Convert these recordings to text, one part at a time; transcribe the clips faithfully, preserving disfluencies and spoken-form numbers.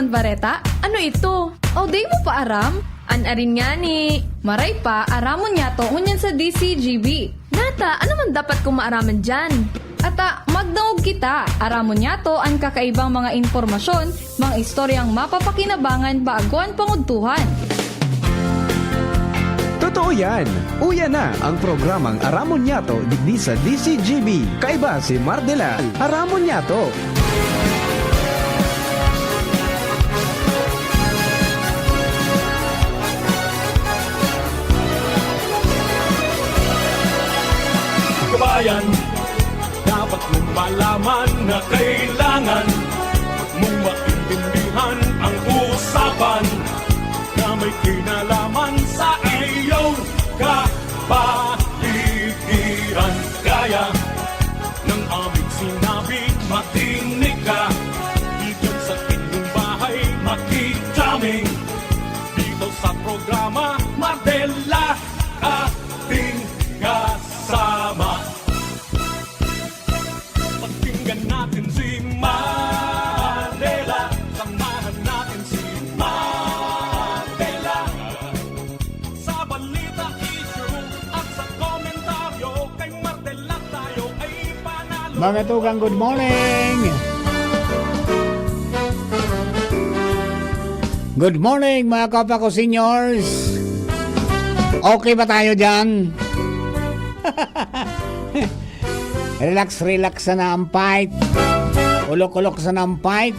Bareta? Ano ito? O, di mo pa aram? An arin ngani. Maray pa, aramon niyato ngunyan sa D C G B. Nata, ano man dapat kong maaraman diyan? Ata, magdangog kita. Aramon niyato an kakaibang mga impormasyon, mga istoryang mapapakinabangan bago an pangudtuhan. Totoo yan! Uya na ang programang Aramon Niyato digdi sa D C G B. Kaiba si Mardela. Aramon Niyato! Kabayan, dapat mong malaman na kailangan mong maintindihan ang usapan na may kinalaman sa iyong kapaligiran. Kaya ng aming sinabi, makinig ka. Diyan sa inyong bahay, makijaming. Dito sa programa, Mardela, ating kasama. Pakinggan natin si Mardela. Samahan natin si Mardela. Sa balita, issue at sa komentaryo, kay Mardela tayo ay panalo. Mga tugang, good morning! Good morning, mga kapa ko seniors! Okay ba tayo dyan? Relax, relax sana ang fight. Ulok-ulok sana ang fight.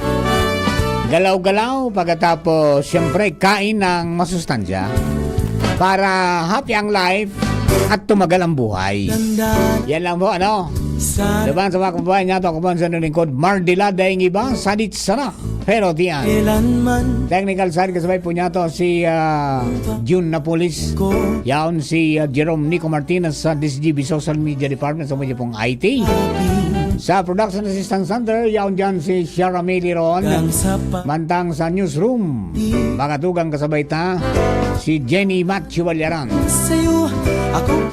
Galaw-galaw, pagkatapos, siyempre, kain ng masustansya para happy ang life at tumagal ang buhay. Yan lang po, ano? Laban sa mga kababayan niya, ako po ang lingkod, Mardila, daing iba, sadit sana. Pero diyan. Technical side, kasabay po niya to si ah, June Napolis. Yaon si ah, Jerome Nico Martinez sa D C G B Social Media Department sa mga pong I T. Sa Production Assistance Center, yaon dyan si Shara May Liron. Mantang sa Newsroom, mga tugang kasabay ta, si Jenny Matthew Valyaran.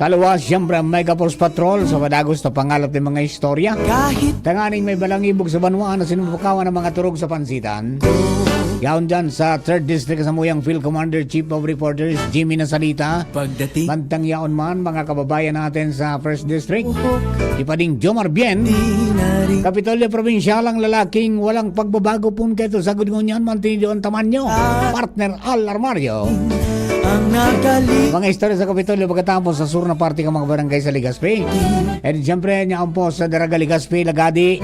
Sa luwas, siyempre ang Mega Force Patrol sa padagos na pangalap ng mga istorya. Tanganing may balangibog sa banwaan na sinubukawan ng mga turog sa pansitan. Yaon dyan sa third District sa Muyang Field Commander, Chief of Reporters, Jimmy Nasalita. Pagdating. Mantang yaon man, mga kababayan natin sa first District, ipading Jomar Bien. Kapitolyo Probinsyal, ang lalaking walang pagbabago pun keto sa gudngon niyan, mantinido ang tamanyo. Partner Al Armario. Ang nagaling. Mga istorya sa Kapitolyo pagkatapos sa sur na parte ng mga barangay sa Legazpi. And siyempre, niyaon po sa Daraga Legazpi, Lagadi.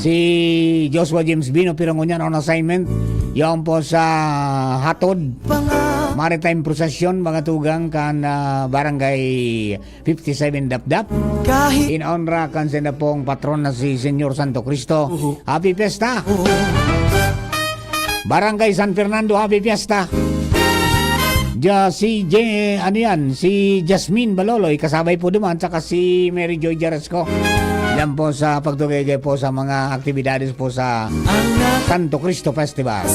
Si Joshua James Bino, pero ngunyan on assignment. Yaon po sa Hatod. Maritime Procession, mga tugang kan ah, barangay fifty-seven Dapdap. Kahit in honra kan senda pong patron na si Senyor Santo Cristo. Happy Fiesta! Barangay San Fernando, Happy Fiesta! Ja, si Je, ano yan? Si Jasmine Baloloy, kasabay po duman, tsaka si Mary Joy Jarasco. Yan po sa pagtugay po sa mga aktibidades po sa Santo Cristo Festival.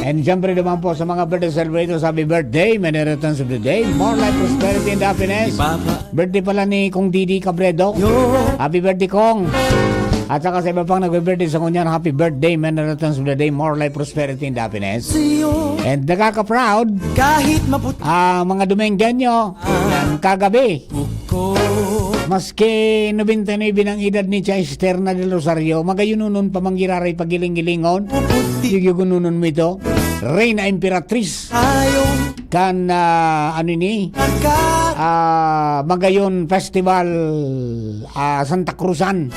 And siyempre naman po sa mga birthday celebrators, happy birthday, many returns of the day, more life, prosperity, and happiness. Birthday pala ni Kong Didi Cabredo. Happy birthday, Kong. At saka sa iba pang nagbe-birthday sa ngunyan, happy birthday, many returns of the day, more life, prosperity, and happiness. And nakaka-proud, kahit maputi, ah, mga Dumenggenyo, yan, kagabi. Maski nobenta y nuebe ang edad ni Chester na del Rosario, magayununon pa manggiraray pagiling-gilingon. Yugyugununon mo ito. Reyna Imperatriz. Kan, ah, ano ini? Ah, Magayon Festival, ah, Santa Cruzan.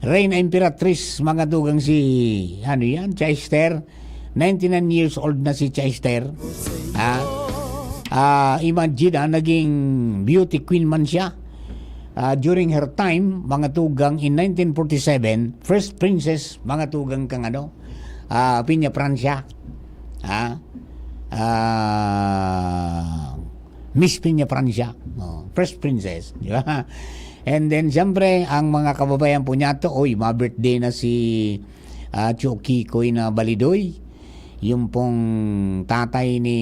Reyna Imperatriz, mga tugang si, ano yan, Chester. Ninety-nine years old na si Chester. Ha? Ah, imagine, ah, naging beauty queen man siya. Ah, during her time, mga tugang in nineteen forty-seven, first princess, mga tugang kang ano, ah, Pinya Francia. Ha? Ah, Miss Pinya Francia. Oh, first princess, di ba? And then, siyempre, ang mga kababayan po niya to, oy, ma-birthday na si ah, Chucky Koy na Balidoy. Yung pong tatay ni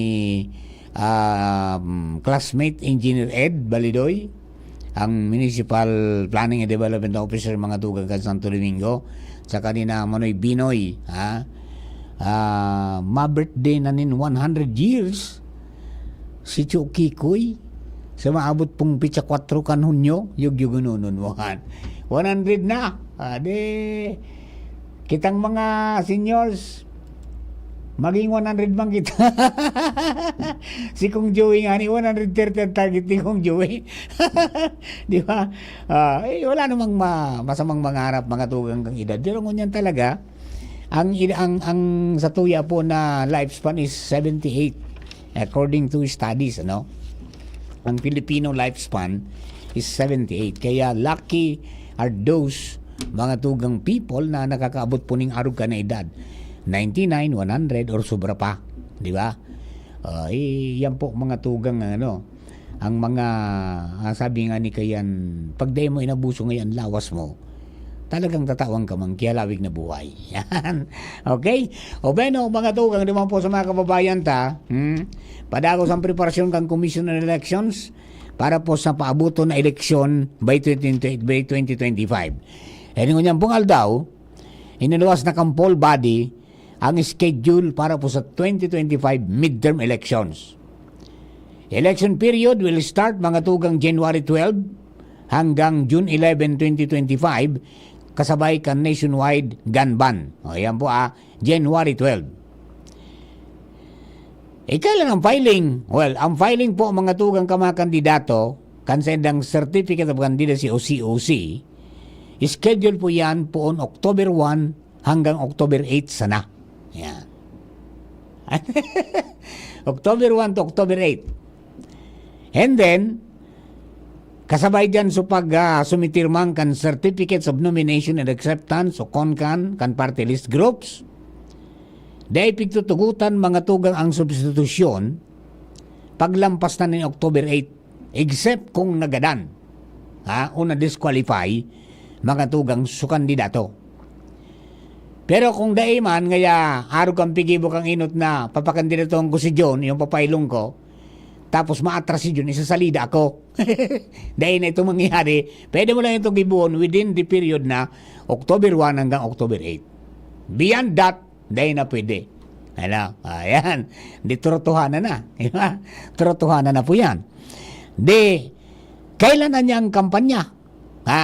ah, classmate Engineer Ed Balidoy, ang Municipal Planning and Development Officer, mga tugang kan Santo Domingo, saka ni na Manoy Binoy, ha? Ah, ma-birthday na nin one hundred years si Cho Kikoy. Sa maabot pong pitsa kwatro kan Hunyo, yugyugunonon mo, han. One hundred na. Ah, di, kitang mga seniors, maging one hundred man kita. Si Kong Joey nga ni, one hundred thirty ang target ni Kong Joey. Di ba? Ah, eh, wala namang ma-, masamang mangarap, mga tugang kang edad. Pero ngunyan talaga, ang ed-, ang, ang sa tuya po na lifespan is seventy-eight, according to studies, ano? Ang Filipino lifespan is seventy-eight. Kaya lucky are those mga tugang people na nakakaabot po ning arog ka na edad. Ninety-nine, one hundred, or sobra pa. Di ba? Ah, eh, yan po mga tugang ang ano, ang mga, ah, sabi nga ni Kayan, "Pag dai mo inabuso ngayon lawas mo, talagang tatawan ka mang kihalawig na buhay." Yan. Okay? O bueno, mga tugang, naman po sa mga kababayan ta, hmm? Padagos ang preparasyon kan Commission on Elections para po sa paabuton na eleksyon by twenty, by twenty twenty-five. E ngunyan pong aldaw, iniluwas na kan poll body ang schedule para po sa twenty twenty-five midterm elections. Election period will start mga tugang January twelve hanggang June eleven, twenty twenty-five, kasabay kan nationwide gun ban. O, yan po, ah, January twelve. E, kailan ang filing? Well, ang filing po, mga tugang ka mga kandidato, kan saindang Certificate of Candidacy o C O C, schedule po yan poon October one hanggang October eight sana. Yan. October one to October eight. And then, kasabay dyan sa pag, ah, sumitir man kan Certificates of Nomination and Acceptance o CONCAN kan party list groups, dai pigtutugotan mga tugang ang substitusyon paglampas na nin October eight, except kung nagadan, ha, o na-disqualify mga tugang su kandidato. Pero kung dai man, ngaya arog kan pigibo kan enot na papakandidatoon ko si John, yung papailong ko, tapos maatras si John, isasalida ako. Dai na ito mangyayari. Pwede mo lang itong gibohon within the period na October one hanggang October eight. Beyond that, dai na pwede. Ano? Ayan. Di trotohanan na. Di ba? Trotohanan na po yan. Di, kailan na niya ang kampanya? Ha?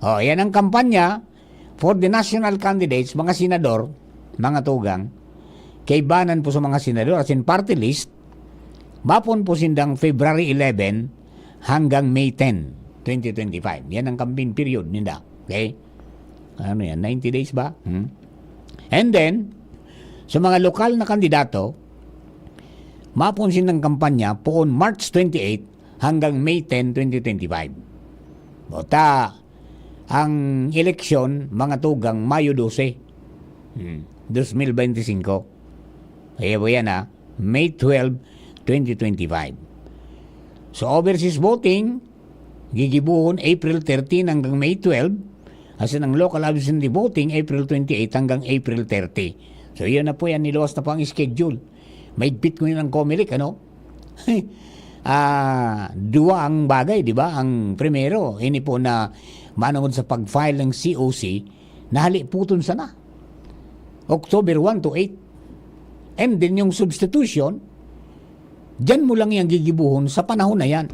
O, yan ang kampanya for the national candidates, mga senador, mga tugang. Kaibanan po sa mga senador, as in party list, mapon po sindang February eleven hanggang May ten, twenty twenty-five. Yan ang campaign period ninda. Okay? Ano yan? Ninety days ba? Hmm? And then, sa mga lokal na kandidato, mapon sindang kampanya poon March twenty-eight hanggang May ten, twenty twenty-five. Bota, ang eleksyon, mga tugang, Mayo dose, hmm, dos mil bente singko. Kaya po yan, ha? May twelve, twenty twenty-five. So, overseas voting, gigibohon April thirteen hanggang May twelve. Asin ang local absentee voting, April twenty-eight hanggang April thirty. So, yun na po yan, niluwas na po ang schedule. Maigpit ko yun ang Comelec, ano? Ah, duwa ang bagay, di ba? Ang primero, ini po na manungod sa pag-file ng C O C, nahaliputon sana. October one to eight. And then yung substitution, dyan mo lang yan gigibuhon sa panahon na yan.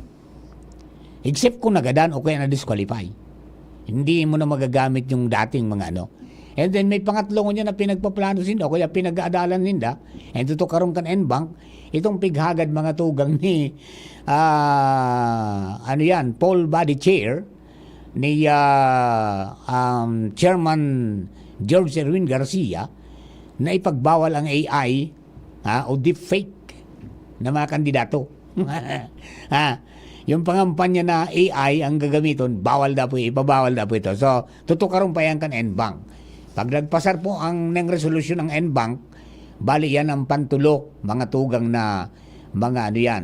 Except kung nagadan o kaya na-disqualify. Hindi mo na magagamit yung dating mga ano. And then may pangatlo ngunyan na pinagpaplano sinda o kaya pinag-aadalan ninda. And tutukaron kan N-Bank, itong pighagad mga tugang ni, ah, ano yan, poll body chair ni, ah, um, Chairman George Erwin Garcia na ipagbawal ang A I, ha, o deepfake na mga kandidato. Ha, yung pangampanya na A I ang gagamiton, bawal daw po, ipabawal daw po ito. So, tutukaron pa yan kan N-Bank. Pag nagpasar po ang nang resolusyon ng N-Bank, bali yan ang pantulo, mga tugang na mga ano yan.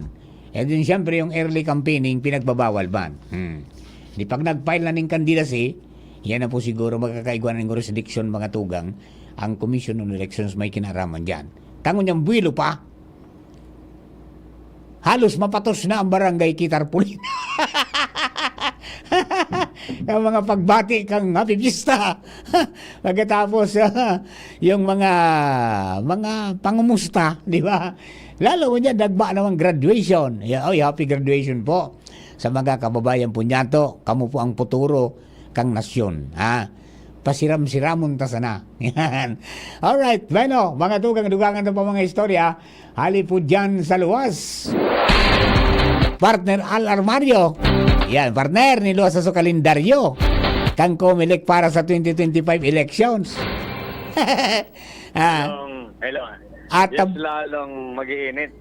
And then, siyempre, yung early campaigning, pinagbabawal man. Hmm. Di pag nag-file na ning candidacy, yan na po siguro magkakaigwa ng jurisdiction, mga tugang, ang Commission on Elections may kinaraman dyan. Tango niyang buwelo pa, halos mapatos na ang barangay ki tarpaulin. Ang mga pagbati kang Happy Fiesta. Pagkatapos, ah, yung mga, mga pangumusta, di ba? Lalo mo dyan, nagba naman graduation. Ya-, oy, happy graduation po sa mga kababayan po niyato. Kamo po ang futuro kang nasyon, ha? Pasiram-siramon ta sana. Yan. Alright, bueno, mga tugang-dugangan na pa mga istorya. Hali po dyan sa luwas. Partner Al Armario. Yan, partner, niluwas sa su kalendaryo. Kang Comelec para sa twenty twenty-five elections. Ah, Lalong, hello. Atab- Yes, lalong mag-iinit.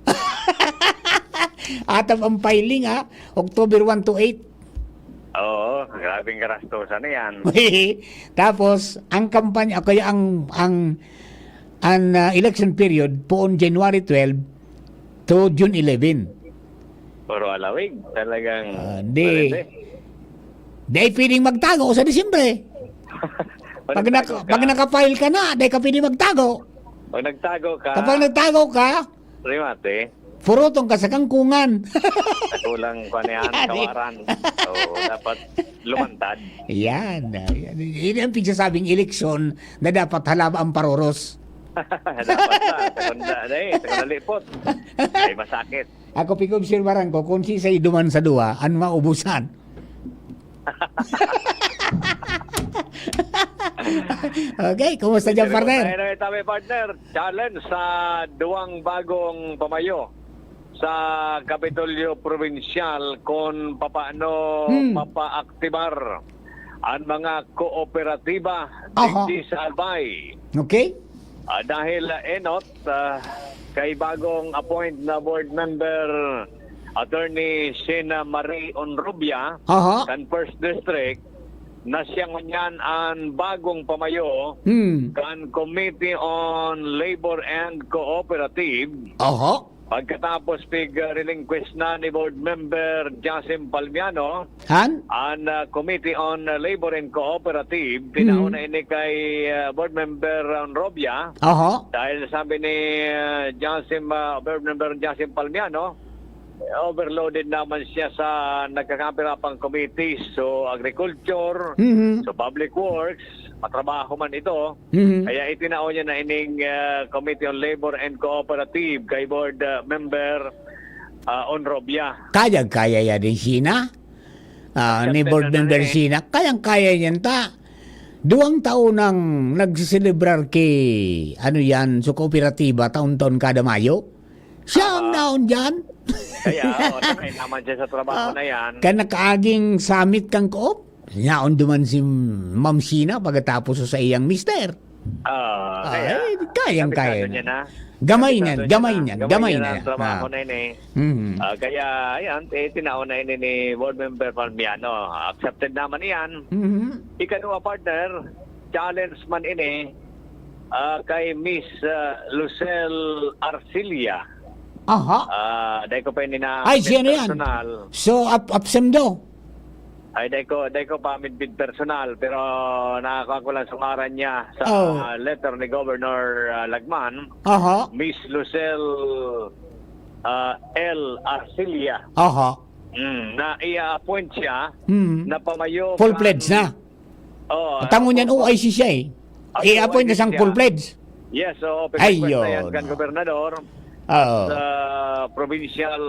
Atab ang filing, ah. October one to eight. Oo, grabeng garastosan na yan. Tapos, ang kampanya, kaya ang, ang, ang, ah, election period, poon January twelve to June eleven. Puro alawig, talagang Ah, hindi. Marende. Di pwedeng magtago sa Disyembre. Pag Pag nag-, nagtago ka, pag naka-file ka na, di ka pwede magtago. Pag nagtago ka, Kapag nagtago ka, Rimate. Purutong ka sa kangkungan. Sa kulang pa niyan, Yan, eh. Kawaran. So, dapat lumantad. Yan, ah, yan. Yun ang pigsasabing eleksyon na dapat halaba ang paroros. Dapat na. Sa kunda, na eh. Sa kunda lipot. Ay, masakit. Ako, pig-obserbaran ko, kung si Saido man sa duwa, ang maubusan. Okay, kumusta dyan, Pero partner? Tayo na tabi, partner. Challenge sa duwang bagong pamayo sa Kapitolyo Probinsyal kung papaano Hmm. mapaaktibar ang mga kooperatiba Aha. digdi sa Albay. Okay. Ah, dahil, ah, enot, ah, kay bagong appoint na board member, Attorney Sheena Marie Onrubia, Aha. kan First District, na siya ngunyan ang bagong pamayo Hmm. kan Committee on Labor and Cooperative. Aha. Pagkatapos pig-relinquish na ni Board Member Jasim Palmiano, Han? An, ah, Committee on, ah, Labor and Cooperative, tinao Mhm. na ini kay, ah, Board Member Onrobia. Aha. Dahil sabi ni, ah, Jasim, ah, Board Member Jasim Palmiano, eh, overloaded naman siya sa nagkakapirapang committees. So, agriculture, Mhm. so public works, matrabaho man ito. Mhm. Kaya itinao niya na ining, ah, Committee on Labor and Cooperative kay Board, ah, Member, ah, Onrobia. Kayang-kaya yan ni Sheena. Ah, ni Board Member Sheena. Kayang-kaya yan ta. Duwang taon nang nagsiselebrar ki, ano yan, sa kooperatiba, taon-taon kada Mayo. Siya ang Ah. naon dyan. Kaya, oo, sanay naman siya sa trabaho Ah, na yan. Kan nakaaging summit kan Coop, yaon duman si Ma'am Sheena pagkatapos sa iyang mister. Ah, Ah, kaya, eh, kayang-kaya kabisado na. niya na. Gamay Kabisado niyan, niya gamay na. niyan, Gamay gamay niya na na. ang trabaho Ah. na yun eh. Mhm. Ah, kaya, ayan, eh, tinao na ini ni Board Member Palmiano. Accepted naman iyan. Mhm. Ikaduha, partner, challenge man ini, ah, kay Miss, ah, Lucelle Arcilia. Aha. Ah, dai ko pa ini na Ay, siya na yan. personal. So, ap-, apsem do? Ay, dai ko, dai ko pa midbid personal, pero nakakuha ko lang sa ngaran niya sa Oh. letter ni Governor, ah, Lagman, Aha. Miss Lucille, ah, L. Arcilia. Aha. Mm, na i-appoint siya Mm. na pamayo Full kan fledged na. Oo, At ang ngunyan, opo. O I C siya eh. Ah, I-appoint na siyang full-fledged. Yes, oo, Ay, pipirmahan na yan yun. kan gobernador Oo. at, ah, provincial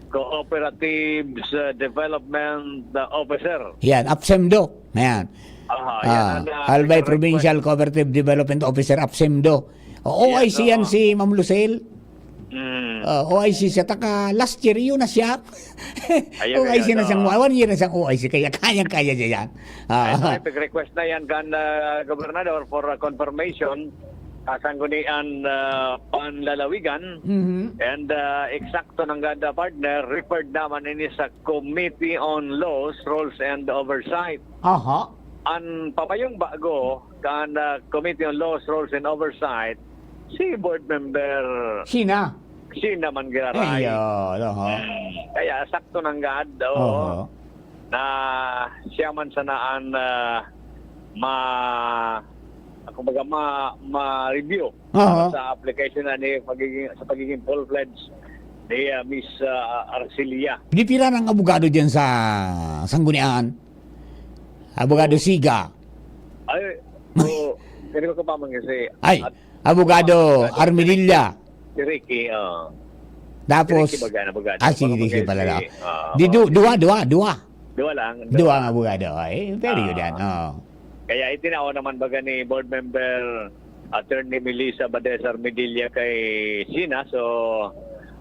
cooperatives, ah, development, ah, officer. Yan, APSEMDO. Ayan. Aha, yan Ah, ang, ah, Albay request. Provincial Cooperative Development Officer, APSEMDO. O, Yes, O I C yan oo. si Ma'am Lucille. Mm. Ah, O I C siya, taka last year, yun na siya. Ayun, O I C ayun, na siyang, oo. one year na siyang O I C, kaya kayang-kaya niya yan. Ah. Ay, so, ipag-request na yan kan, ah, gobernador for, ah, confirmation, kasanggunian, ah, panlalawigan. Mhm. And, ah, eksakto nanggad, partner, referred naman ini sa Committee on Laws, Rules, and Oversight. Aha. An pamayong bago kan, ah, Committee on Laws, Rules, and Oversight, si Board Member Sheena. Sheena man giraray. Ay, yun, oho. Hmm. Kaya sakto nanggad, oo. Oho. Na siya man sana an, ah, ma-, kumbaga, ma-, ma-review Oho. sa application na ni pagiging, sa pagiging full-fledged ni, ah, Miss, ah, Arcilia. Di pira ng abogado dyan sa Sanggunian? Abogado Siga. Ay, so, kaya ko pa man kasi, Ay, at, Abogado Abogado Armililla. Si Ricky, oh. Tapos, Si Ricky Bagana, Bagana. ah, si Baka Ricky mag- pala na. si, ah, Di, oh. du, duwa, duwa, duwa. Duwa lang. Duwa ang abogado. Ay, very good Ah. yan. Oh. Kaya itinao naman baga ni Board Member Attorney Melissa Badesar Medilla kay Sina. So,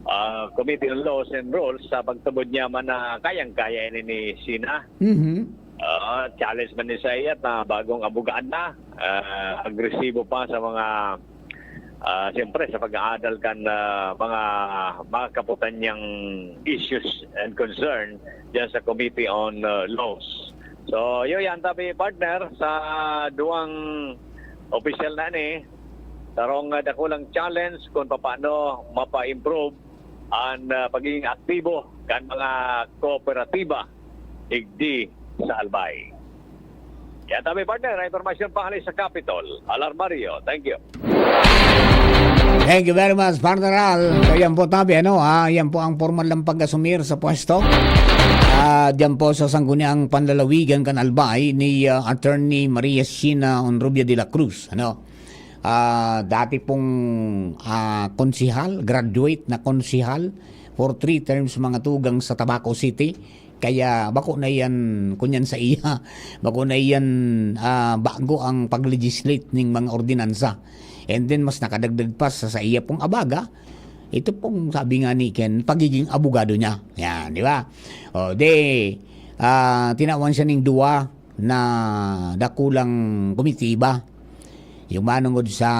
ah, Committee on Laws and Rules, sa pagtubod niya man na kayang-kaya ini ni Sina. Mhm. Ah, challenge man ni sa iya na bagong abogada, ah, agresibo pa sa mga, ah, siyempre, sa pag-aadal kan, ah, mga, mga kaputan niyang issues and concern diyan sa Committee on, ah, Laws. So, yun yan, tabi partner, sa duwang opisyal na ni, tarong, ah, dakulang challenge kung paano mapa-improve ang, ah, pagiging aktibo kan mga kooperatiba digdi sa Albay. Yan tabi partner, ang impormasyon pa hali sa Capitol. Alarmario, thank you. Thank you very much, partner Al. So, yan po tabi, ano, ah, yan po ang formal ng pag-asumir sa pwesto. Ah, diyan po sa Sangguniang Panlalawigan kan Albay ni ah, Attorney Maria Sheena Honrubia de la Cruz, ano. Ah, dati pong ah, konsihal, graduate na konsihal for three terms mga tugang sa Tabaco City. Kaya bako na yan, kunyan sa iya, bako na yan ah, bago ang pag-legislate ning mga ordinansa. And then mas nakadagdag pa sa, sa iya pong abaga, ito pong sabi nga ni Ken, pagiging abogado niya. Yan, di ba? O, di, ah, tinawan siya ning duwa na dakulang komitiba. Yung manungod sa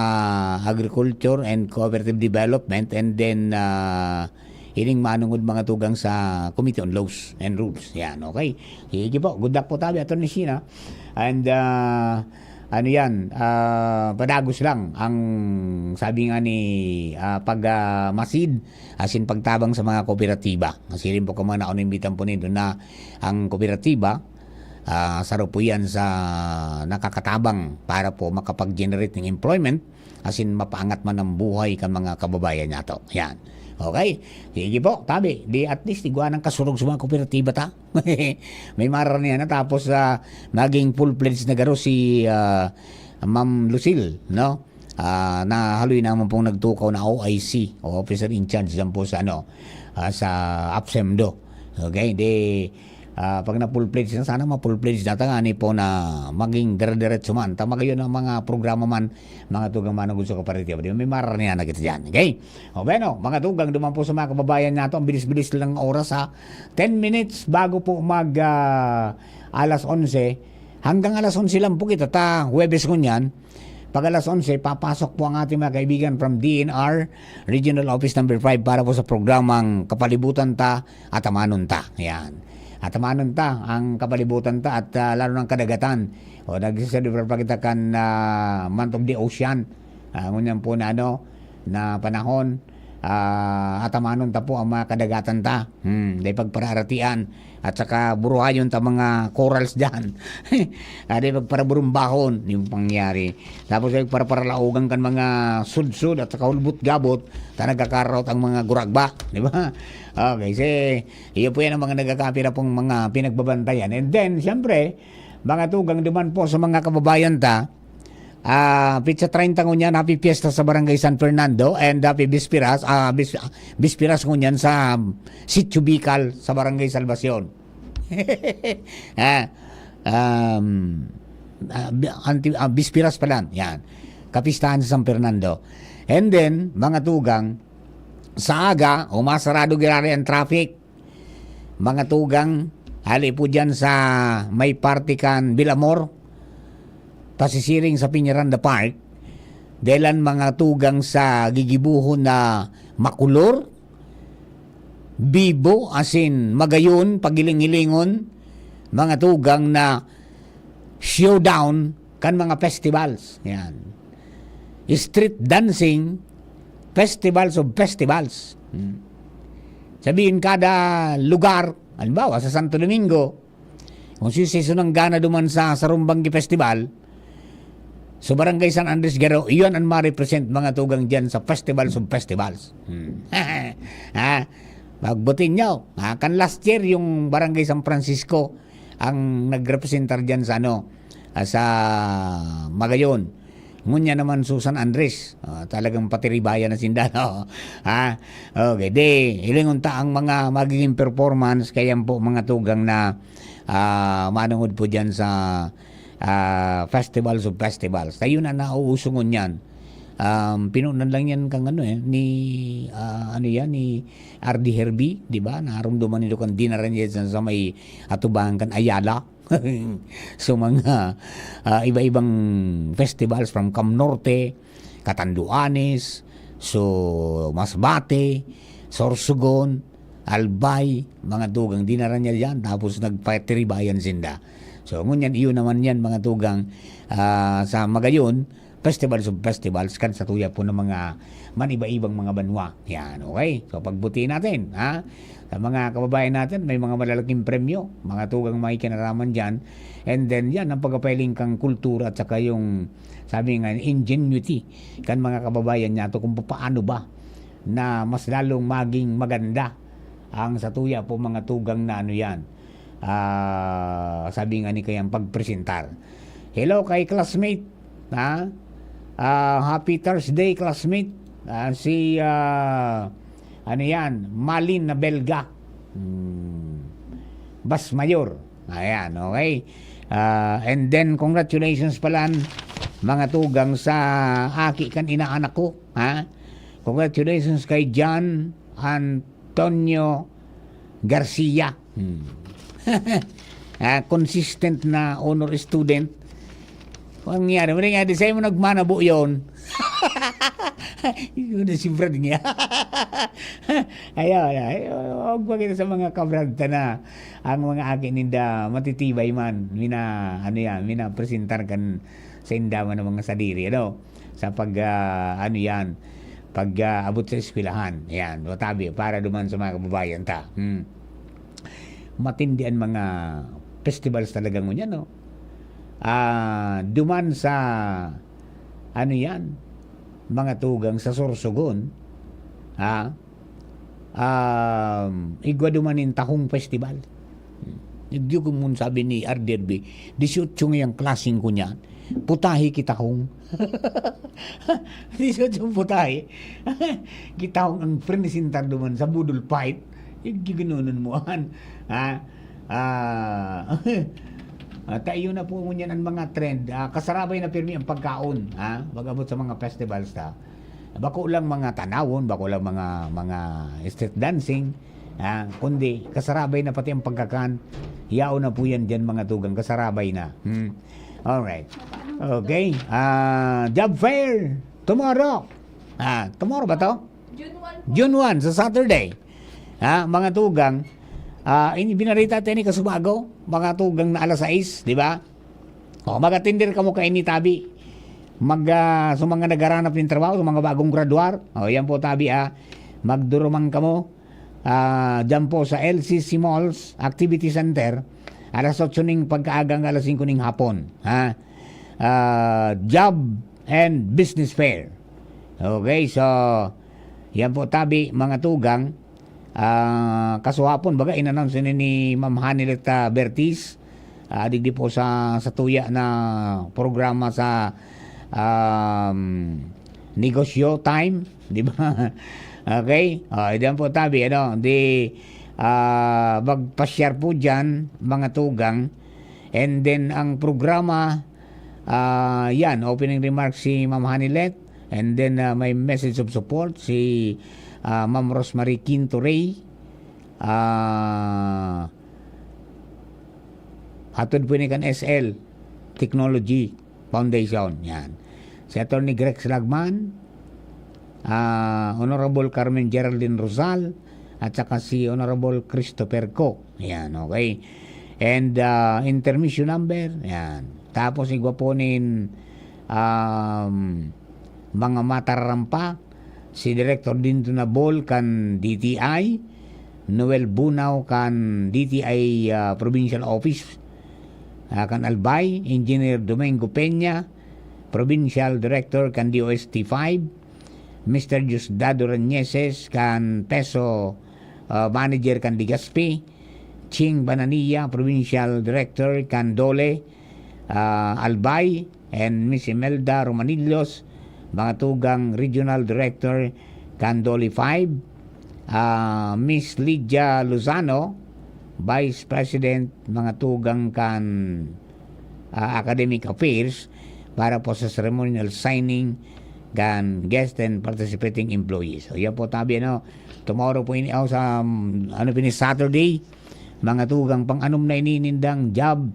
agriculture and cooperative development, and then ah, ining manungod mga tugang sa Committee on Laws and Rules. Yan, okay? Sige po, good luck po tabi, Attorney Sheena. And ah, ano yan, ah, padagos lang ang sabi nga ni ah, pag ah, masid, asin pagtabang sa mga kooperatiba. Kasi rin po kung mga naunimbitan po nito na ang kooperatiba, ah, saro po yan sa nakakatabang para po makapag-generate ng employment, asin mapaangat man ang buhay kan mga kababayan nato. Yan. Okay? Sige po, tabi. Di at least, igwa ng kasurog sa mga kooperatiba ta. May maranihan na. Tapos, ah, maging full-fledged na garo si ah, Ma'am Lucille, no? Ah, na haloy naman pong nagtukaw na O I C o officer in charge dyan po sa, ano, ah, sa APSEMDO. Okay? Di, ah, pag na full-fledged na, sana ma-full-fledged na, tangani po na maging dire-diretso man. Tama kayo ng mga programa man, mga tugang manugod sa kooperatiba. Di ba? May maranihan na kita dyan. Okay? O, bueno, mga tugang, duman po sa mga kababayan nato, ang bilis-bilis lang oras, ha. Ten minutes bago po mag ah, alas onse. Hanggang alas onse lang po kita, ta Huwebes ngunyan. Pag alas onse, papasok po ang ating mga kaibigan from D N R Regional Office Number five para po sa programang Kapalibutan Ta, Atamanon Ta. Yan. Atamanon ta ang kapalibutan ta at ah, lalo ng kadagatan. O, nagsiselebrar pa kita kan ah, Month of the Ocean. Ah, ngunyan po na, ano, na panahon, ah, atamanon ta po ang mga kadagatan ta. Hmm, dahil pagpararatian at saka buruhayon ta mga corals dyan. Ah, dahil pagparaburumbahon yung pangyari. Tapos ay pagparaparalaogan kan mga sudsud at saka hulbot-gabot ta nagkakaraot ang mga guragba. Di ba? Okay, si, iyo po yan ang mga nagkakapira pong mga pinagbabantayan. And then, siyempre, mga tugang duman po sa mga kababayan ta, ah, pitsa treinta ngunyan, Happy Fiesta sa Barangay San Fernando and Happy Bisperas, ah, bis, Bisperas ngunyan sa Sitio Bicol sa Barangay Salvacion. ah, um, ah, bi- anti, ah, Bisperas pala, yan. Kapistahan sa San Fernando. And then, mga tugang, sa aga, umasarado girari ang traffic. Mga tugang, hali po dyan sa may parte kan Bilamor, pasisiring sa Peñaranda Park, dahilan mga tugang sa gigibuhon na makulor, bibo, asin magayon, pagiling-ilingon, mga tugang na showdown kan mga festivals. Yan. Street dancing, festivals of festivals. Hmm. Sabihin, kada lugar, halimbawa, sa Santo Domingo, kung si Season ng Gana duman sa Sarumbanggi Festival, so Barangay San Andres Garo, iyon ang ma-represent mga tugang dyan sa Festivals of Festivals. Hmm. ha? Pagbutin nyo, ha? Kan last year, yung Barangay San Francisco, ang nagrepresentar diyan sa ano, ah, sa Magayon. Ngunyan naman, Susan Andres, ah, talagang patiribayan na sinda, no? Ha? Okay, di, hilingon ta ang mga magiging performance, kaya po mga tugang na, ah, manungod po diyan sa, ah, Festivals of Festivals. Tayo na nauuso ngunyan. Um, pinunan lang yan kang ano eh, ni, ah, ano yan, ni R D Herby, di ba? Narumduman nito kan dinara niya sa, sa may atubangan kan Ayala. So, mga, ah, iba-ibang festivals from Cam Norte, Catanduanes, so, Masbate, Sorsogon, Albay, mga tugang dinara niya diyan, tapos nagpatiribayan sinda. So, ngunyan, iyon naman yan, mga tugang, ah, sa Magayon, Festivals of Festivals, kan sa tuya po ng mga man iba-ibang mga banwa. Yan, okay? So, pagbuti natin, ha? Sa mga kababayan natin, may mga malalaking premyo, mga tugang may kinaraman dyan. And then, yan, ang pagpapahiling kang kultura at saka yung, sabi nga, ingenuity kan mga kababayan nato kung paano ba na mas lalong maging maganda ang sa tuya po mga tugang na ano yan. Ah, sabi nga ni kayang pagpresentar. Hello kay classmate, ha? Ah, happy Thursday, classmate. Ah, si, ah, ano yan, Malin na Belga. Hmm. Bas Mayor. Ayan, okay. Ah, and then, congratulations pala, mga tugang, sa aki kan inaanak ko, ha? Congratulations kay John Antonio Garcia. Hmm. Ah, consistent na honor student. Ang nangyari, wala nga, di sa'yo mo nagmanabo yun. Yun na si Brad niya. Ayaw, ayaw. Ayaw, huwag pa kita sa mga kabrad ta na ang mga aki ninda matitibay man. Mina, ano yan, mina presentar kan sa inda man ang mga sadiri, ano? Sa pag, ah, ano yan, pag, ah, abot sa eskwelahan. Yan, matabi, para duman sa mga kababayan ta. Hmm. Matindi ang mga festivals talaga ngunyan, no? Ah, duman sa, ano yan, mga tugang sa Sorsogon, ha? Um, igwa duman nin Tahong Festival. Igyo kung sabi ni R D R B, "Dieciocho ngayang klaseng ko niyan. Putahe kitahong." Dieciocho putahe. Kitahong ang presentar duman sa budol fight. Igyo ginonon mo, an. Ha? Ah, ah, tayo na po ngunyan ang mga trend. Ah, kasarabay na pirmi ang pagkaon, ha? Pag-abot sa mga festivals ta. Bako lang mga tanawon, bako lang mga, mga street dancing, ha? Kundi kasarabay na pati ang pagkakan. Yaon na po yan diyan, mga tugang, kasarabay na. Hmm. Alright. Okay. Ah, job fair tomorrow. Ah, tomorrow ba to? June one po. June one, sa Saturday. Ha, mga tugang, ah, ini binarita tayo ni Kasubago, mga tugang na alas sais, di ba? O, mag-attender kamo kaini tabi. Mag, ah, sa mga nagharanap ng trabaho, sa mga bagong graduar, o, yan po tabi, ah. Magdurumang kamo, ah, dyan po sa L C C Malls Activity Center, alas otso ning pagkaaga hanggang alas singko ning hapon, ha? Ah, job and business fair. Okay, so, yan po tabi, mga tugang. Ah, kasuhapon, baga, in-announce ni, ni Ma'am Hanilet, ah, Bertiz, ah, digdi po sa, sa tuya na programa sa, um, Negosyo Time, di ba? Okay? Ah, diyan po tabi, ano, di, ah, magpa-share po diyan, mga tugang. And then, ang programa, ah, yan, opening remarks si Ma'am Hanilet. And then, ah, may message of support si, ah, Ma'am Rosemary Quinto Rey. Ah, hatod po ni kan S L Technology Foundation. Yan. Si Attorney Grex Lagman, ah, Honorable Carmen Geraldine Rosal, at saka si Honorable Christopher Co. Yan, okay. And, ah, intermission number, yan. Tapos, igwa po nin, um, mga matararampa, si Director Dinto Nabol kan D T I, Noel Bunao kan D T I, ah, Provincial Office, ah, kan Albay, Engineer Domingo Peña, Provincial Director kan D O S T five, Mister Diosdado Reñeses kan PESO, ah, Manager kan Legazpi, Ching Banania, Provincial Director kan DOLE, ah, Albay, and Miss Imelda Romanillos, mga tugang Regional Director kan DOLE five, ah, Miss Lydia Lozano, Vice President, mga tugang kan, ah, Academic Affairs, para po sa ceremonial signing kan guest and participating employees. So, yan po, tabi, ano, tomorrow po ini, oh, sa, um, ano, pini Saturday, mga tugang pang-anom na ininindang job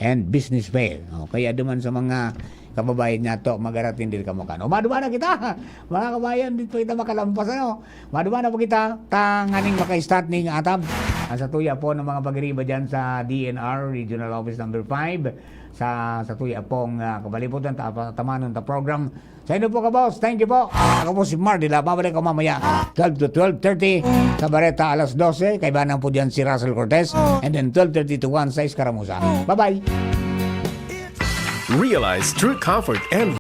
and business fair. O, kaya duman sa mga kababayan nato, magaratin din kamo kan. O, maduma na kita, mga kabayan, dito kita makalampas, ano? Maduma na po kita, tanganing maka-start ning atab. Ang satuya po ng mga pagiriba dyan sa D N R, Regional Office Number five, sa satuya pong, ah, kabalibutan, ta-, tamanon ta program. Sa inyo po, ka-boss, thank you po. Ako po si Mar Dila. Babalik ako mamaya, twelve to twelve thirty. Sa Bareta, alas dose. Kaibanan po dyan si Russell Cortez. And then twelve thirty to one, sa Escaramuza. Bye-bye. Realize true comfort and